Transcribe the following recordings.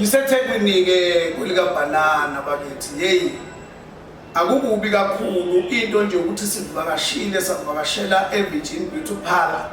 NgiseThekwini-ke kwelikabhanana bakithi, yeyi akukubi kakhulu into nje ukuthi sivakashile, savakashela eVirgin Beauty Parlour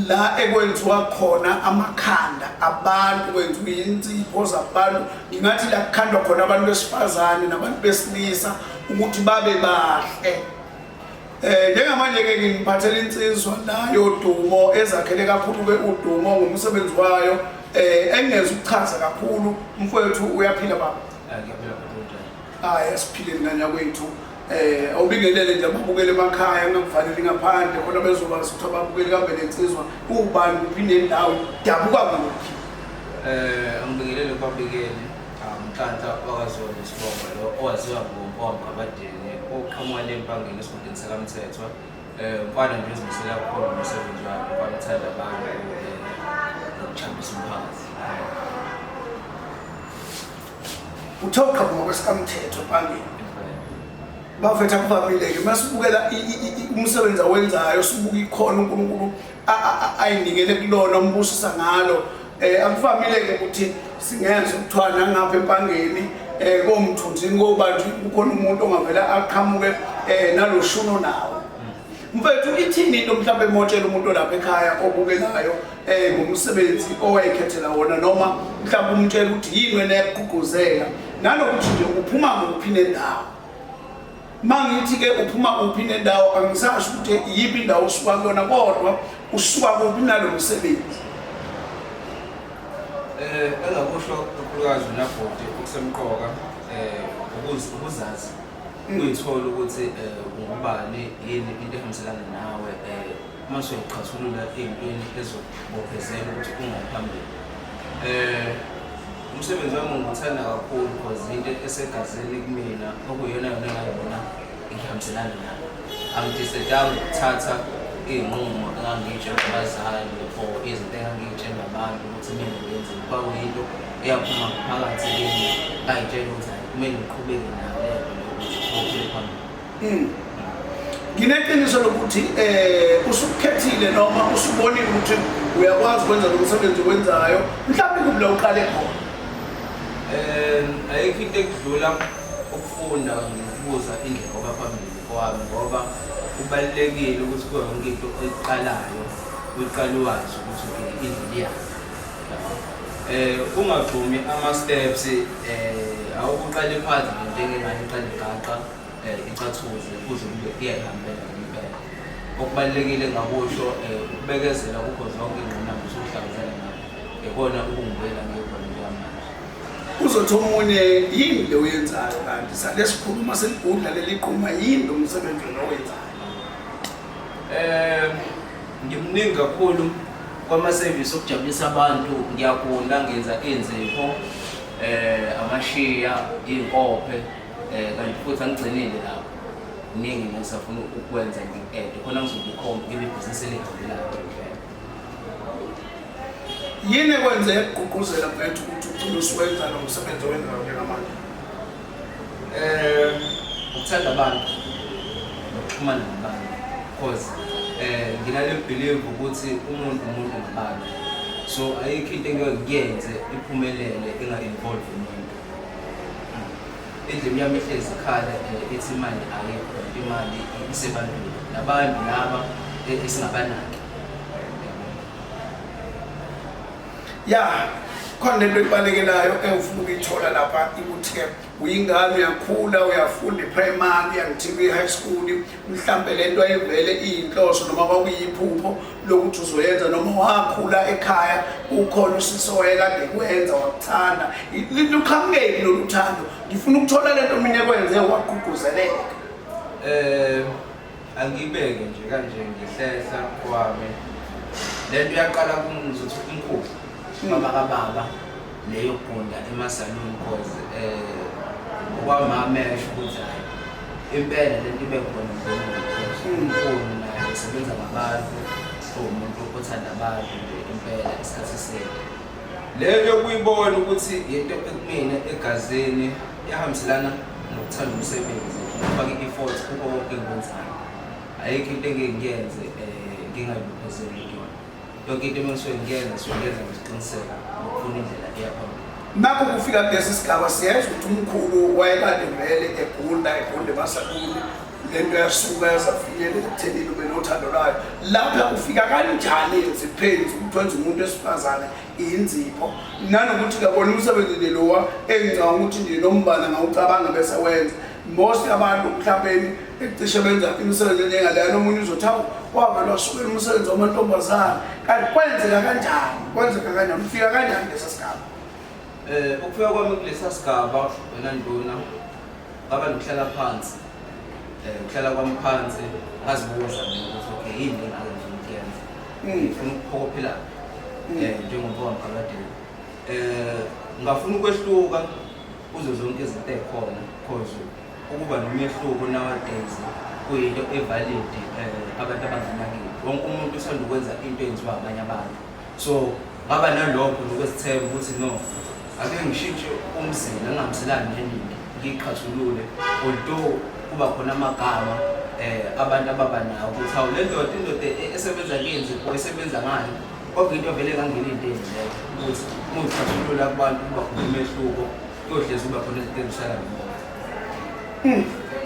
la ekwenziwa khona amakhanda abantu, kwenziwa insipho zabantu, ngingathi la kukhandwa khona abantu besifazane nabantu besilisa ukuthi babe bahle. Njengamanje ke nginiphathela insizwa la yodumo ezakhele kakhulu ke udumo ngomsebenzi wayo, engeze ukuchaza kakhulu. Mfowethu, uyaphila baba? Ngiyaphila bhuti, unjani? Hayi, asiphile nganya kwethu. Awubingelele nje ababukeli emakhaya, ngingakuvaleli ngaphandle khona bezobazi ukuthi ababukeli kambe lensizwa ubani, kuphi nendawo, dabuka kuphi. Angibingelele kubabikeli. Nhlanhla wakaZondo isibongo lo owaziwa ngoMpombo Abadeni oqhamuka le Mpangeni esigodini sakaMthethwa. Umfana nje ozimisela kakhulu ngomsebenzi wakhe, umfana uthanda abantu nokujabulisa umphakathi. Uthe uqhamuka kwesikamthetho Mpangeni. Bafethu, akuvamile-ke uma sibukela umsebenzi awenzayo, sibuka ikhono uNkulunkulu ayinikele kulona, umbusisa ngalo. Akuvamile-ke ukuthi singenza ukuthiwa nangapha eMpangeni, komthunzini kobantu kukhona umuntu ongavele aqhamuke nalo shuno nawo. Mfethu, ithini into mhlawumbe emotshela umuntu olapha ekhaya obukelayo ngomsebenzi owayekhethela wona, noma mhlawumbe umtshela ukuthi yini wena yakugqugquzela, nanokuthi nje uphuma kuphi nendawo? Mangithi-ke uphuma kuphi nendawo, angisasho ukuthi iyiphi indawo osuka kuyona, kodwa usuka kuphi nalo msebenzi? Engakusho kakhulukazi nabhoti okusemqoka ukuzazi, uyithola ukuthi ungubani, yini into ehambiselana nawe, uma usuyayiqhathulula ey'ntweni ezokubophezela ukuthi ungaphambili. Umsebenzi wami ngiwuthanda kakhulu because into esegazini kumina okuyiyona yona engayibona ngihambiselana nayo. Angidisedanga ukuthatha iy'nqumo engangiy'tshelwa abazali or izinto engangiy'tshelwa abantu ukuthi kumele ngiyenzeni. Kwakuyinto eyaphuma ngaphakathi kimi, ngay'tshela ukuthi hhayi, kumele ngiqhubeke nayo leyo nto leyo ukuthi ngiphokophele phambili. Ngineqiniso lokuthi usukhethile noma usubonile ukuthi uyakwazi ukwenza lo msebenzi owenzayo, mhlawumbe kuphi la uqale khona? Ayikho into ekudlula ukufunda nokubuza indlela kwabaphambili kwami, ngoba kubalulekile ukuthi kuyo yonke into oyiqalayo uyiqale wazi ukuthi okay, indlela iyaphi. Ungagxumi ama-steps, awukuqale phansi nje njengengane iqale igaqa icathuze kuze kube iyayihambela ngempela. Okubalulekile engingakusho ukubekezela kukho zonke iy'ngqinamba osuke uhlangabezana nazo, ikona okungibuyela ngikhona njengamanje. Uzothi omunye, yini le oyenzayo kanti? Sale sikhuluma seligudla leli quma, yini lo msebenzi wena owenzayo? Ngimningi kakhulu kwama-service okujabulisa abantu, ngiyagunda, ngenza iy'nzipho, amashiya, iy'nkophe, kanti futhi angigcinile lapho. Kuningi engisafuna ukukwenza ngi-add khona ngizobe ngibe ibhizinisi elihambelayo ngempela. Yini ekwenze yakugqugquzela mfethu ukuthi ugcine usuwenza lo msebenzi owenzayo njengamanje? Ukuthanda abantu nokuxhumana nabantu, because nginale believe ukuthi umuntu umuntu ngabantu, so ayikho into engeke ngiyenze iphumelele inga-involve umuntu. Endlini yami ihlezi ikhala ithi imali ayikho, imali isebantwini nabantu laba esingabanaki. Ya, khona lento ibalekelayo engifuna ukuyithola lapha, ukuthi-ke uyingane, uyakhula, uyafunda i-primary, uyangithiwa i-high school, mhlampe lento ayivele iyinhloso noma kwakuyiphupho lokuthi uzoyenza, noma wakhula ekhaya ukhona usisi owayekade kwenza wakuthanda, luqhamukephi lolu thando? Ngifuna ukuthola lento mina ekwenze wagqugquzeleka. Angibeke nje kanje ngihlehla kwami, lento yaqala ngizothi umkhulu baba kababa leyo gunda emasaluni, cause okwamama esho ukuthi hhayi impela lento ibe khona nje, umkhulu naye usebenza ngabantu, uwumuntu othanda abantu nje impela isikhathi eside. Leyo yokuyibona ukuthi into ekumina egazini iyahambiselana nokuthanda umsebenzi, nokufaka i-effort kukho konke engikwenzayo. Ayikho into engeke ngiyenze ngingayibophezeli kuyona. Yonke into uma ngisuke ngiyenza, ngisuke ngiyenza ngesiqiniseko nokufuna indlela eya phambili. Nakho kufika kulesi sigaba siyezwa ukuthi umkhulu wayekade vele egunda egunda emasaluni le nto yasuka yazafinyelela ekuthenini ube nothando lwayo. Lapha ufika kanjani enzipheni ukuthi wenza umuntu wesifazane inzipho nanokuthi uyabona umsebenzi nje lowa engicabanga ukuthi nje nombala ngawucabanga bese wenza most abantu mhlawumbe ekucishe benza imisebenzi enjengaleyo nomunye uzothi awu wavele wasukela umsebenzi wamantombazane kanti kwenzeka kanjani kwenzeka kanjani ufika kanjani kulesa sigaba Ukufika kwami kulesa sigaba wena nduna ngaba nokuhlala phansi. Ukuhlala kwami phansi ngazibuza mina ukuthi okay yini le engake ngifuna ukuyenza. Ngifuna ukuphokophela njengomfo kaMgabadeli. Ngafuna ukwehluka kuzo zonke izinto ey'khona cause ukuba nomehluko nowadays kuyinto evalid abantu abanganakile. Wonke umuntu uthanda ukwenza into eyenziwa abanye abantu. So ngaba nalokho nokwezithemba ukuthi no ake ngishintshe umzila ngingahambiselani neningi ngiyiqhathulule although kuba khona amagama abantu ababa nawo ukuthi hawu le ndoda indoda esebenza kuyenzipho esebenza ngani kodwa into vele ngangilindele leyo ukuthi uma uziqhathulula kubantu kuba khona umehluko kuyohlezi kuba khona izinto ezishala ngemuva.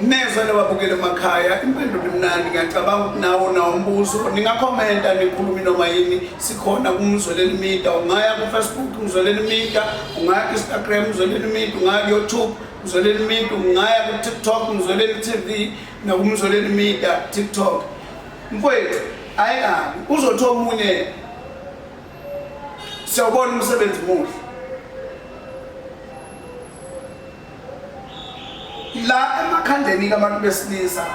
Nezwa lababukela emakhaya impendulo imnandi ngiyacabanga ukuthi nawo nawo umbuzo ningakhomenta nikhulume noma yini sikhona kuMzweleli Media ungaya ku-Facebook Mzweleli Media ungaya ku-Instagram Mzweleli Media ungaya ku-YouTube Mzweleli Media ungaya ku-TikTok Mzweleli TV nakuMzweleli Media TikTok mfowethu ayikabi uzothi omunye siyawubona umsebenzi muhle la emakhandeni kabantu besilisa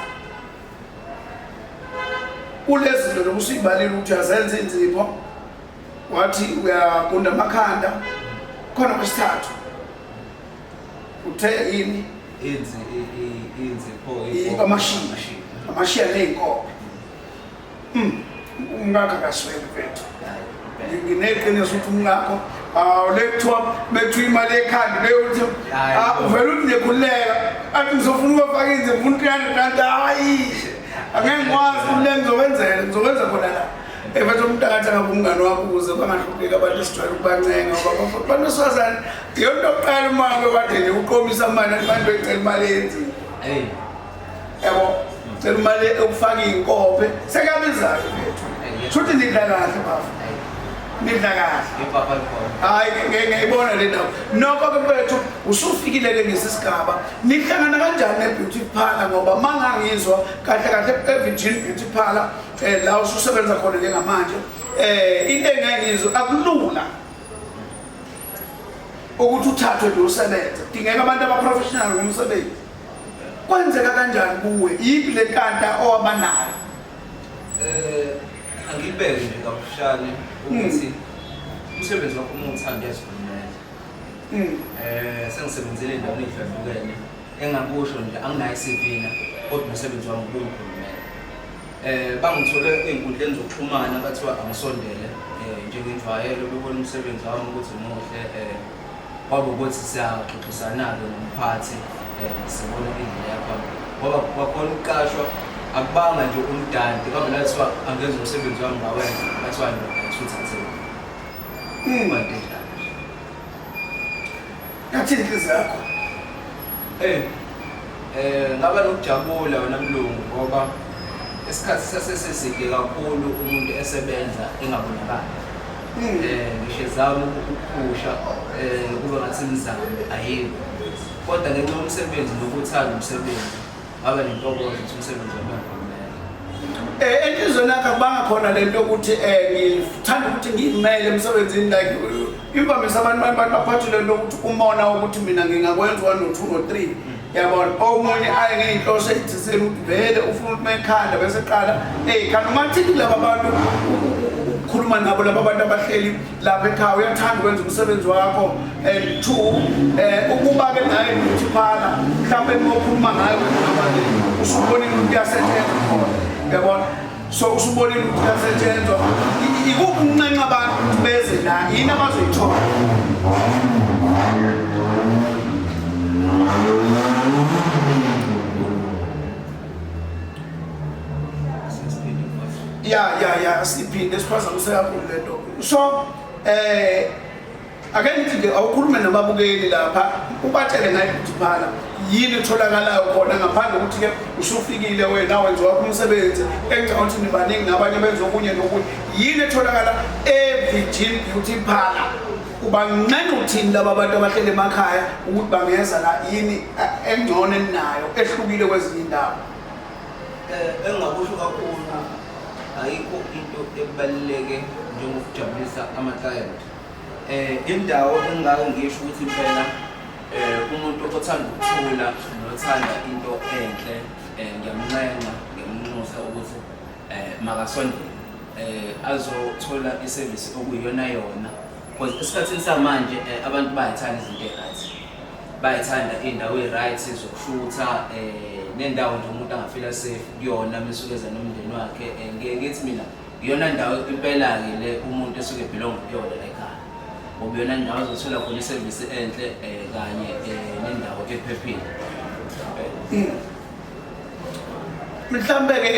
kulezi zinto lokusibalile ukuthi uyazenza inzipho wathi uyagunda amakhanda khona kwesithathu uthe yini inzipho amashiya amashiya ney'nkophe umkakho akasweli mfethu ngineqiniso ukuthi umkakho awu le kuthiwa bethiwa imali ekhanda leyokuthi uvele uthi nje khululeka athi ngizofuna ukufaka inzipho ufuna u-300 rand hhayi angeke ngikwazi ukuthi le ngizokwenzela ngizokwenza khona la efathi umuntu akathi angabe umngane wakho ukuze bangahlupheki abantu esijwayele ukubancenga ngoba abantu besifazane iyona into yokuqala uma kade nje uqomisa imali abantu becela imali eyenzile yabo cela imali yokufaka iy'nkophe sekuyabizayo mfethu shuthi nidla kahle bafo nidla kahle hayi ngiyayibona le ndawo nokho-ke mfethu usufikile-ke ngesisigaba nihlangana kanjani ne-beauty parlor ngoba ma ngangizwa kahle kahle e-virgin beauty parlor um la ususebenza khona njengamanje um into engangizwa akulula ukuthi uthathwe nje usebenze kudingeka abantu abaprofessional ngomsebenzi Kwenzeka kanjani kuwe? Yiphi le nkanta owaba nayo? Angibeke nje kafushane ukuthi umsebenzi wakho uma uwuthanda uyazikhulumela. Sengisebenzile endaweni ey'hlukahlukene engakusho nje anginayo i-CV na kodwa umsebenzi wami ubungikhulumela. Bangithole ey'nkundleni zokuxhumana bathiwa angisondele njengenjwayelo bebona umsebenzi wami ukuthi muhle Kwaba ukuthi siyaxoxisana-ke nomphathi sibone indlela yakhona ngoba kwakhona ukuqashwa akubanga nje umdanti kwavele kwathiwa angenza umsebenzi wami ngawenza kwathiwa ndoda suthathele kwanto enjalo nje. Yathini inhliziyo yakho? Ngaba nokujabula wena mlungu ngoba isikhathi saseseside kakhulu umuntu esebenza engabonakali. Ngisho ezama ukuphusha kube ngathi imizamo ayikho. Kodwa ngenxa yomsebenzi nokuthanda umsebenzi ngaba nentokozo ukuthi umsebenzi wami uyangivumela. Enhliziyweni yakho akubanga khona le nto yokuthi ngithanda ukuthi ngiyimele emsebenzini like imvamisa abantu abantu baphathwe le nto yokuthi umona wokuthi mina ngingakwenza 1 no 2 no 3 yabona omunye aye ngey'nhloso ey'thizeni ukuthi vele ufuna ukuthi mekhanda bese qala ey'khanda ungathini kulaba bantu ukukhuluma nabo laba bantu abahleli lapha ekhaya uyathanda ukwenza umsebenzi wakho and two ukuba-ke naye ukuthi phana mhlawumbe uma ukhuluma ngayo manje usubonile ukuthi kuyasetshenzwa khona uyabona so usubonile ukuthi kuyasetshenzwa ikuphi ukunxenxa abantu ukuthi beze la yini abazoyithola ya ya ya siphinde siphazamise kakhulu lento so eh Ake ngithi nje awukhulume nababukeli lapha ubatshele ngayo ukuthi phala yini etholakalayo khona ngaphandle ukuthi-ke usufikile wena wenza wakho umsebenzi engicabanga ukuthi nibaningi nabanye benza okunye nokunye. Yini etholakala e-Virgin Beauty Parlour? Ubancenga uthini laba bantu abahleli emakhaya ukuthi bangeza la, yini engcono eninayo ehlukile kwezinye indawo? Engingakusho kakhulu, ayikho into ebaluleke njengokujabulisa ama-client. Indawo engingake ngisho ukuthi impela umuntu othanda ukuthula nothanda into enhle, ngiyamnxenxa, ngiyamnxusa ukuthi makasondele azothola isevisi okuyiyona yona, because esikhathini samanje abantu bayayithanda izinto ey'right, bayayithanda iy'ndawo ey'right zokushutha, nendawo nje umuntu angafila safe kuyona uma esuke eza nomndeni wakhe. Ngiye ngithi mina iyona ndawo impela-ke le umuntu esuke ebelong kuyona la ekhaya, ngoba iyona ndawo azothola khona isevisi enhle kanye nendawo ephephile. Mhlambe-ke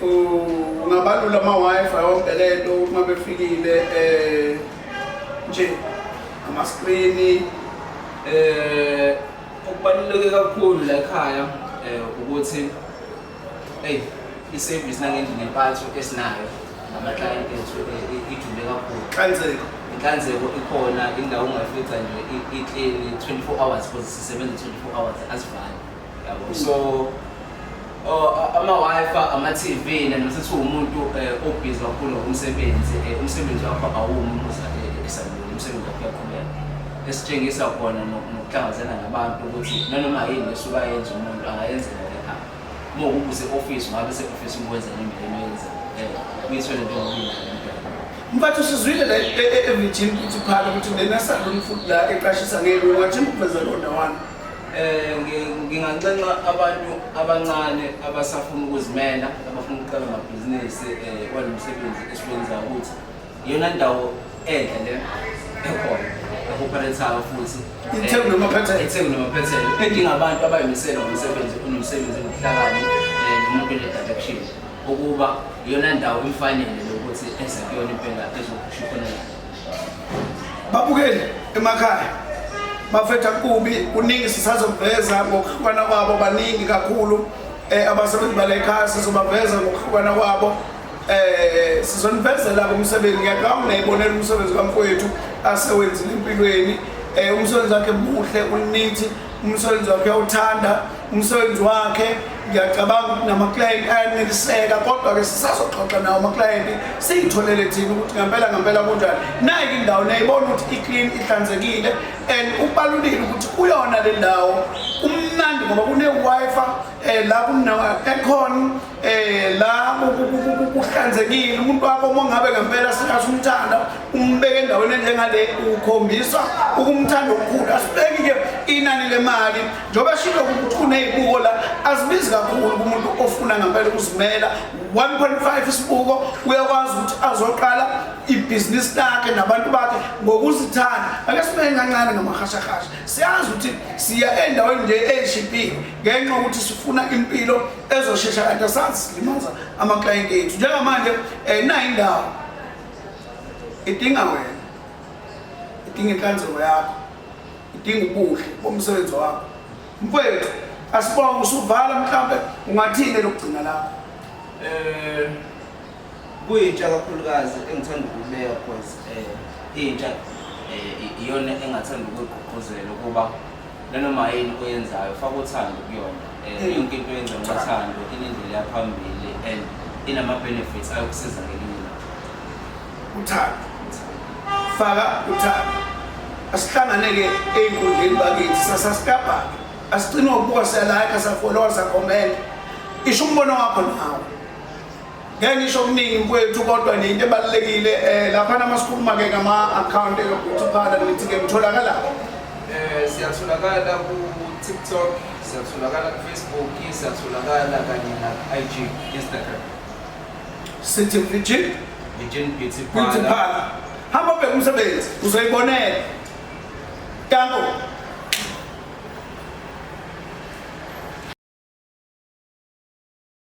ungabalula ama-Wi-Fi yonke lento uma befikile nje amaskrini. Okubaluleke kakhulu la ekhaya ukuthi hey, isevisi nangendlela nempatho esinayo namaklayenti ethu ijule kakhulu. Inhlanzeko. Inhlanzeko ikhona, indawo ungayifica nje i-clean 24 hours, because sisebenza 24 hours, asivali yabo. So ama-Wi-Fi, ama-TV, nanoma sethi uwumuntu obhizi kakhulu ngomsebenzi, umsebenzi wakho awumi umuza esaluni, umsebenzi wakho uyaqhubeka. Esitshengisa khona nokuhlangabezana nabantu ukuthi nanoma yini esuke ayenza umuntu angayenzela ekhaya. Uma ukuba use-ofisi, ungabe se-ofisi ukwenza nembeleni oyenza, uyithole njengoba inalo impela. Mfethu, sizwile la e-Virgin Beauty Parlour ukuthi lena salon futhi la eqashisa ngelungu, ungathini ukuveza leyo ndawana? Nginganxenxa abantu abancane abasafuna ukuzimela, abafuna ukuqala amabhizinisi kwalo msebenzi esiwenzayo, ukuthi iyona ndawo enhle le ekhona e-operate-ayo futhi. iTheku namaphethelo. iTheku namaphethelo, edinga abantu abayimisela ngomsebenzi, onomsebenzi ngobuhlakani, nomuntu one-direction, ukuba iyona ndawo imfanele lokuthi eze kuyona impela ezophusha ikhono lakhe. Babukeli emakhaya, bafetha kubi kuningi sisazoveza ngokuhlukana kwabo, baningi kakhulu abasebenzi bale ekhaya, sizobaveza ngokuhlukana kwabo. Sizonivezela umsebenzi. Ngiyacabanga nayibonela umsebenzi kamfowethu asewenzile empilweni. Umsebenzi wakhe muhle, unithi umsebenzi wakhe, uyawuthanda umsebenzi wakhe. Ngiyacabanga ukuthi nama-client ayaneliseka, kodwa-ke sisazoxoxa nawo ama-client siyitholele thina ukuthi ngempela ngempela kunjani. Nayi indawo niyayibona ukuthi i-clean, ihlanzekile, and ubalulile ukuthi kuyona le ndawo kumnandi ngoba kune-Wi-Fi, la kuna-aircon, la kuhlanzekile. Umuntu wakho uma ngabe ngempela singathi umthanda, umbeke endaweni enjengale, ukhombisa ukumthanda okukhulu. Asibheki-ke inani lemali, njengoba shilo ukuthi kuney'buko la, azibizi kakhulu kumuntu ofuna ngempela ukuzimela. 1.5 isibuko, uyakwazi ukuthi azoqala ibhizinisi lakhe nabantu bakhe ngokuzithanda. Ake sibeke kancane ngamahashahasha, siyazi ukuthi siya endaweni nje eyishibhile ngenxa yokuthi sifuna impilo ezoshesha, kanti asazi silimaza amaklayenti ethu. Njengamanje nayi indawo idinga wena, idinga inhlanzeko yakho, idinga ubuhle bomsebenzi wakho. Mfowethu, asibonge. Usuvala, mhlambe ungathini lokugcina lapho? Kuyintsha kakhulukazi engithanda ukubeka, cause intsha iyona engathanda ukuyigqugquzela ukuba nanoma yini oyenzayo faka uthando kuyona. Yonke into oyenza ngothando inendlela yaphambili and inama-benefits ayokusiza ngelinye ilanga. Uthando, faka uthando. Asihlangane-ke ey'nkundleni bakithi, sasasibhabhake, asigcine ngokubuka, siya-like, siya-followa, siya-commenta, isho umbono wakho nawe. Ngeke ngisho okuningi mfowethu, kodwa nje into ebalulekile laphana masikhuluma-ke ngama-akhawunti e-beauty parlour, nithi-ke ngitholakala? Siyatholakala ku-TikTok, siyatholakala ku-Facebook, siyatholakala kanye na-IG, Instagram. Sithi Virgin Virgin Beauty Beauty Parlour. Parlour. Hamba ubheke umsebenzi, uzoyibonela. Danko.